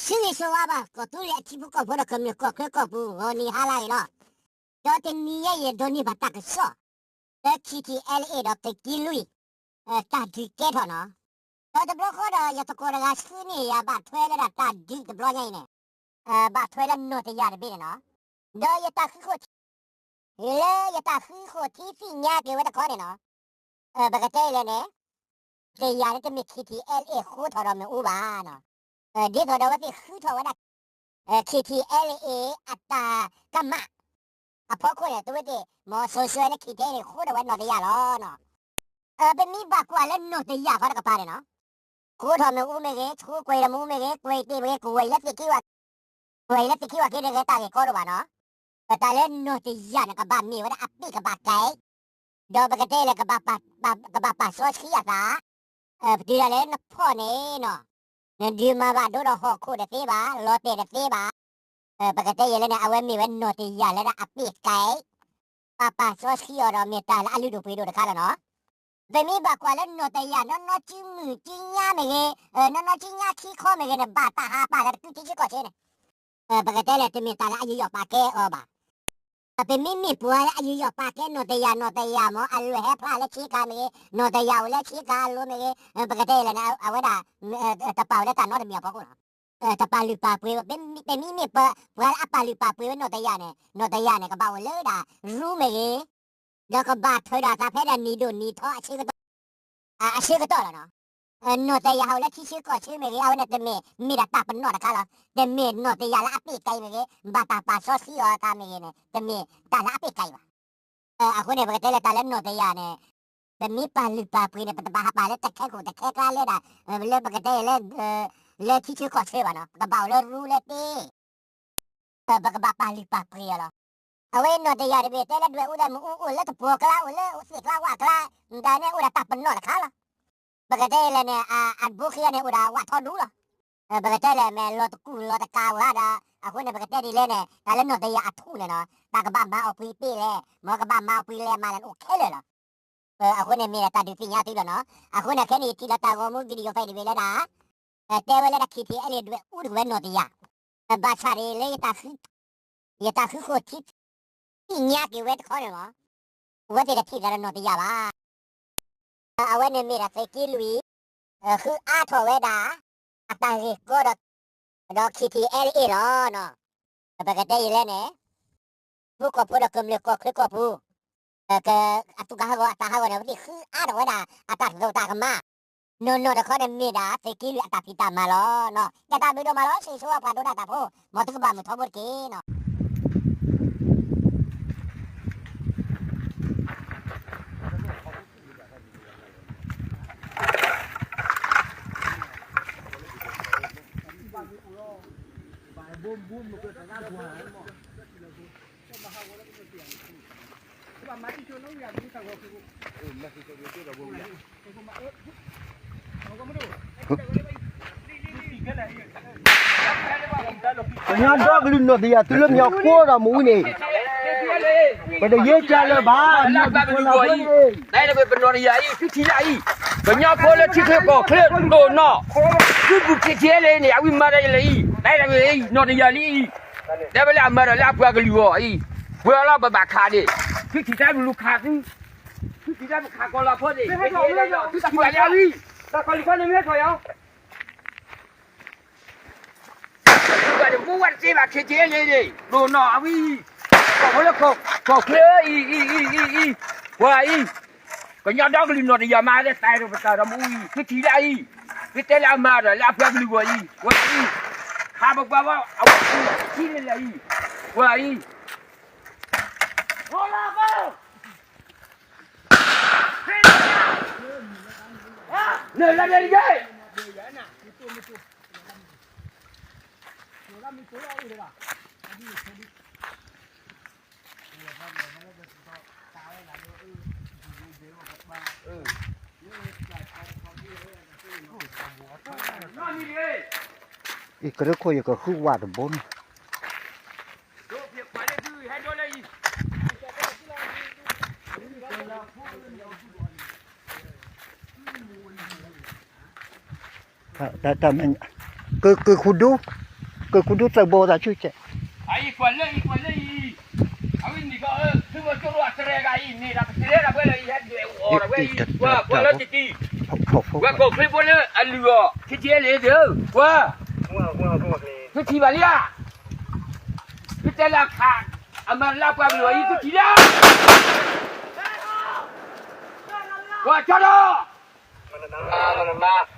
ဆၢဂ့ၤဆၢဝါဘၣ် ကီၢ်သူလ့ၤအထံဖိကီၢ်ဖိဒီးကမျၢၢ်ကီၢ်ချၢကီၢ်ပူၤ ဂီၤနံၤဟါလၢအဂ့ၤလီၤ. ဒီးတနံၤညါအံၤ ဒိးန့ၢ်ဘၣ်တၢ်ကစီၣ် လၢ ခံထံအဲလ်အ့ ဒီးသုးက့လွံၢ် တၢ်ဒုးကဲထီၣ်နီၤ. ဒီးတဘျီဃီဒီး ယသကိးတဂၤဆှၢန့ၢ်ယၤ ဘၣ်ထွဲလၢဒၣ်တၢ်ဒုးတဘျီညါအံၤန့ၣ် ဘၣ်ထွဲလၢနီၢ်တယၢ်တဘ့ၣ်န့ၣ်နီၤ. ဒီးယတၢ်ဃုဃိထံ လၢယတၢ်ဃုဃိထံသ့ၣ်ညါက့ၤဝဲတခီန့ၣ်နီၤ, ပကတဲအံၤလဲၣ်န့ၣ် တယၢ်န့ၣ်တမ့ၢ် ခံထံအဲလ်အ့ ဃိထီၣ်ဒီးမ့ၣ်အူဘၣ်နီၤ. ဒ်သိးဒီးအဝဲသ့ၣ်ဃုထီၣ်ဝဲဒၣ် ခံထံအဲလ်အ့ အတၢ်ကမၣ်အဖီခိၣ်န့ၣ် တဝဲသ့ၣ် မ့ၢ်စိၤဆှၢလၢ ခံထံအဲလ်အ့ ဃိထီၣ်ဝဲနီၢ်တယၢ်လီၤနီၤ. ပမ့ၢ်ဘၣ်ကွၢ်လၢနီၢ်တယၢ်ခီတကပၤန့ၣ်နီၤ, ဃိထီၣ်မ့ၣ်အူမ့ၢ်ဂ့ၤ, ဆှၢကွံာ်ဒီးမ့ၣ်အူမ့ၢ်ဂ့ၤ, ကွံာ်တ့ၢ်မ့ၢ်ဂ့ၤ, ကွံာ်လၢသ့ၣ်ခံဝၤ, ကွံာ်လၢသ့ၣ်ခံဝၤက့ၤတဂ့ၤ တၢ်ဂ့ၢ်ကီတအိၣ်ဘၣ်နီၤ. တၢ်လၢနီၢ်တယၢ်န့ၣ် ကဘၣ်မ့ၢ်ဝဲဒၣ်အပ့ၢ်ကဘၣ်ကဲ, ဒီးပကတဲလၢ ကဘၣ်ပာ်စီဆှံအသး, ပတုၤဒၣ်လဲာ်နဖီၣ်န့ၣ်နီၤ, နဒုးမၤဘၣ်ဒိဒီးဟီၣ်ခိၣ်တသ့ဘၣ်, လီၤတဲာ်တသ့ဘၣ်. ပကတဲယဲလဲၣ်န့ၣ် အဝဲမ့ၢ်ဝဲနီၢ်တယၢ်လၢဒၣ်အပ့ၢ်ကဲ, ပာ်ပာ်စီဆှံအီၤဒီးမ့ၢ်တၢ်လၢအလုၢ်ဒိၣ်ပှ့ၤဒိၣ်တခါလီၤနီၤ. ပမ့ၢ်ဘၣ်ကွၢ်လၢနီၢ်တယၢ် နီၢ်နီၢ်စုမုၢ်စုညါမ့ၢ်ဂ့ၤ, နီၢ်နီၢ်စုညါခံခီမ့ၢ်ဂ့ၤန့ၣ် ဘၣ်တၢ်ဟးပာ်လၢတကုထံဆၢကီၢ်ဆၢန့ၣ်, ပကတဲလဲၣ် တမ့ၢ်တၢ်လၢအယူးယီၣ်ပာ်ကဲအီၤဘၣ်. ပမ့မ့ၢ်ပှၤလၢအယူးယီၣ်ပာ်ကဲနီၢ်တယၢ်, နီၢ်တယၢ်မ့ၢ်အလွဲၢ်ဟဲဖျါလၢဆ့ကၤမ့ၢ်ဂ့ၤ, နီၢ်တယၢ်အိၣ်လၢဆ့ကၤအလိၤမ့ၢ်ဂ့ၤ, ပကတဲလဲၣ်န့ၣ် အဝဲဒၣ် တပာ်ဝဲလၢတၢ်နီတမံၤအဖီခိၣ်လီၤ. တပာ်လုၢ်ပာ်ပှ့ၤ, ပမ့မ့ၢ်ပှၤလၢအပာ်လုၢ်ပာ်ပှ့ၤဝဲနီၢ်တယၢ်န့ၣ် နီၢ်တယၢ်န့ၣ် ကဘၣ်အိၣ်လၢဒၣ်ရူမ့ၢ်ဂ့ၤ, ဒီးကဘၣ်ထုးဒီးသးဖဲဒၣ်နံၤဒိၣ်နံၤထီအဆၢကတီၢ်, အဆၢကတီၢ်လီၤနီၤ. နီၢ်တယၢ်ဟးအိၣ်လၢထံဆၢကီၢ်ဆၢမ့ၢ်ဂ့ၤ, အဝဲန့ၣ်တမ့ၢ်မ့ၢ်ဒၣ်တၢ်ပနီၣ်တခါလီၤ. တမ့ၢ်နီၢ်တယၢ်လၢအပ့ၢ်ကဲမ့ၢ်ဂ့ၤ, ဘၣ်တၢ်ပာ်စီဆှံအီၤအသးမ့ၢ်ဂ့ၤန့ၣ် တမ့ၢ်တၢ်လၢအပ့ၢ်ကဲအံၤဘၣ်. အဃိန့ၣ် ပကတဲလၢတၢ်လၢနီၢ်တယၢ်န့ၣ် ပမ့ၢ်ပာ်လုၢ်ပာ်ပှ့ၤန့ၣ် ပတဘၣ်ဟးပာ်လၢတခဲခိၣ်တခဲကျါလၢဒၣ် လၢပကတဲလၢ လၢထံဆၢကီၢ်ဆၢဘၣ်နီၤ, ပကဘၣ်အိၣ်လၢရူလၢတ့ ပကဘၣ်ပာ်လုၢ်ပာ်ပှ့ၤအီၤလီၤ. အဝဲနီၢ်တယၢ်တဘ့ၣ်တဲလၢဒွဲၣ်အူဒီးမ့ၣ်အူအိၣ်လၢတပှီၤကျါ အိၣ်လၢသ့ၣ်ကျါဝၣ်ကျါ, ဒ်န့ၣ်အိၣ်ဒီးတၢ်ပနီၣ်တခါလီၤ. ပကတဲလဲၣ်န့ၣ် အဘိခံဂၤန့ၣ် အိၣ်ဒီးဝၣ်ထီဒူလီၤ. ပကတဲလဲၣ် မ့ၢ်လီၤတကူၣ်လီၤတကးဝဲဒၣ်, အဃိန့ၣ် ပကတဲဒ်လဲၣ်န့ၣ် တၢ်လၢနီၢ်တယၢ်အထူၣ်န့ၣ်နီၤ, တၢ်ကဘၣ်မၤအီၣ်ပှ့ၤတ့ၢ်လဲၣ်, မ်ကဘၣ်မၤအီၣ်ပှ့ၤလဲၣ်မၤလဲၣ်န့ၣ် အိၣ်ခဲလၢာ်လီၤ. အဃိန့ၣ် မ့ၢ်ဒၣ်တၢ်ဒုးသ့ၣ်ညါသုလီၤနီၤ. အဃိန့ၣ် ခဲန့ၣ် ယထံၣ်လီၤတၢ်ဂီၤမူ video file တဘ့ၣ်လၢဒၣ် တဲဝဲလၢဒၣ် ခံထံအဲလ့ၣ် ဒွဲၣ်အူတကဝဲနီၢ်တယၢ်, ဘၣ်ဆၣ်န့ၣ်လၢ ယတၢ်ဃုဃိထံ သ့ၣ်ညါက့ၤဝဲတခီန့ၣ်လီၤ. အဝဲသ့ၣ်တထံၣ်သးဒီးနီၢ်တယၢ်ဘၣ်. အဝဲန့ၣ်မ့ၢ်ဒၣ်သုးက့လွံၢ် ဃုအါထီၣ်ဝဲဒၣ် အတၢ်ဂ့ၢ်ကီဒီး ဒီး ခံထံအဲလ့ၣ်လီၤ. ပကတဲယဲလဲၣ်န့ၣ် ထံဖိကီၢ်ဖိဒီးကမျၢၢ်ကီၢ်ချၢကီၢ်ပူၤ အသူၣ်ကဟးဂီၤအတၢ်ဟးဂီၤန့ၣ် အဝဲသ့ၣ်ဃုအါထီၣ်ဝဲဒၣ် အတၢ်သိၣ်တၢ်ကမၣ် နီၢ်နီၢ်တခီန့ၣ်မ့ၢ်ဒၣ် သုးက့လွံၢ်အတၢ်ဖံးတၢ်မၤလီၤ. ကဲတၢ်ဘျုးဒိၣ်မးလီၤ. ဆၢဂ့ၤဆၢဝါပှၤဒိဒၣ်တၢ်ဖိ မ်သုကဘၣ်မုာ်ထီဘိတက့ၢ်နီၤ. ကညီဒီကလုာ်နီၢ်တယၢ်တုၤလၢမ့ၢ်အီၤကိးဒီးမ့ၣ်အူန့ၣ် ပတယဲၢ်ကၢလၢၤဘၣ်, မ့ၢ်အီၤဒုးကီလၢၤဖိန့ၣ် ပနီၢ်တယၢ်အံၤ သုထံၣ်လၢအံၤ, ကညီဖိလၢထံချၢကီၢ်ချၢဒိၣ်နီၢ်, သုပူၤခံထံအဲလ့ၣ်န့ၣ် အဝံမၤဒီးယလဲၣ်အံၤ, နီၢ်တယၢ်လံအံၤ, တဲဝဲလၢအမၤဒီးလၢအပှၤကလုာ်အဂီၢ်အံၤ, ပှၤလီၤဘၣ်ဘၣ်ခးန့ၣ်, သုထံၣ်တၢ်လူၤခးသု, သုထံၣ်တၢ်ပခးကီၤလီၤဖိန့ၣ်, သုထံၣ်လၢအံၤ, တၢ်ကီၤလံၤခီန့ၣ်မ့ၢ်ထီၣ်ယီၤ ဘၣ်တမူဝဲတသ့ဘၣ် ခံထံအဲလ့ၣ်န့ၣ် ဒိၣ်နီၢ်အဝံ, ကီၢ်ဖိလၢကီၢ်ချၢအံၤ, အံၤ, အံၤ, အံၤ, အံၤ, ပှၤအံၤ, ကညီဒီကလုာ်နီၢ်တယၢ်မၤဒီးသးဒီးပတၢ်ဒီးမ့ၣ်အူအံၤ, သုထံၣ်လၢအံၤ, သုတဲလၢအမၤဒီးလၢအပှၤကလုာ်အဂီၢ်အံၤ, ပှၤအံၤ, ခးပပှၤဝဲ အဝဲထံန့ၣ်လၢအံၤ, ပှၤအံၤ နလၢန့ၣ်ယဲၢ်, အံၤ ကရၢခိၣ် ယကဃုဝဲတဘိန့ၣ် တၢ်မဲာ်ညါ က ကဃုဒူ ကကူဒိၣ်သၢဘိသးဆူၣ်ကဲး, အံၤကွၢ်လၢအံၤ ကွၢ်လၢအံၤ, အဝဲန့ၣ်ကီး သုဝဲကၠိရိအတရဲဂၤအံၤ မ့ၢ်ဒၣ်ပတရဲဒၣ်ဝဲလၢအံၤ ဟဲဒွဲၣ်အီၤဝဲအံၤ ကွၢ်လၢတတံၤ, ဝဲကိးချ့ဖိလၢအလုၢ်အီၤ ခ့ကဲလ့ဒၢး ကွၢ်, သုထံၣ်ဘၣ်လံဧါ, သုတဲလၢအခး အမၤလၢပှၤကလုာ်အံၤ သုထံၣ်လံဧါ, ကွၢ်ကၠီဒီး မၤ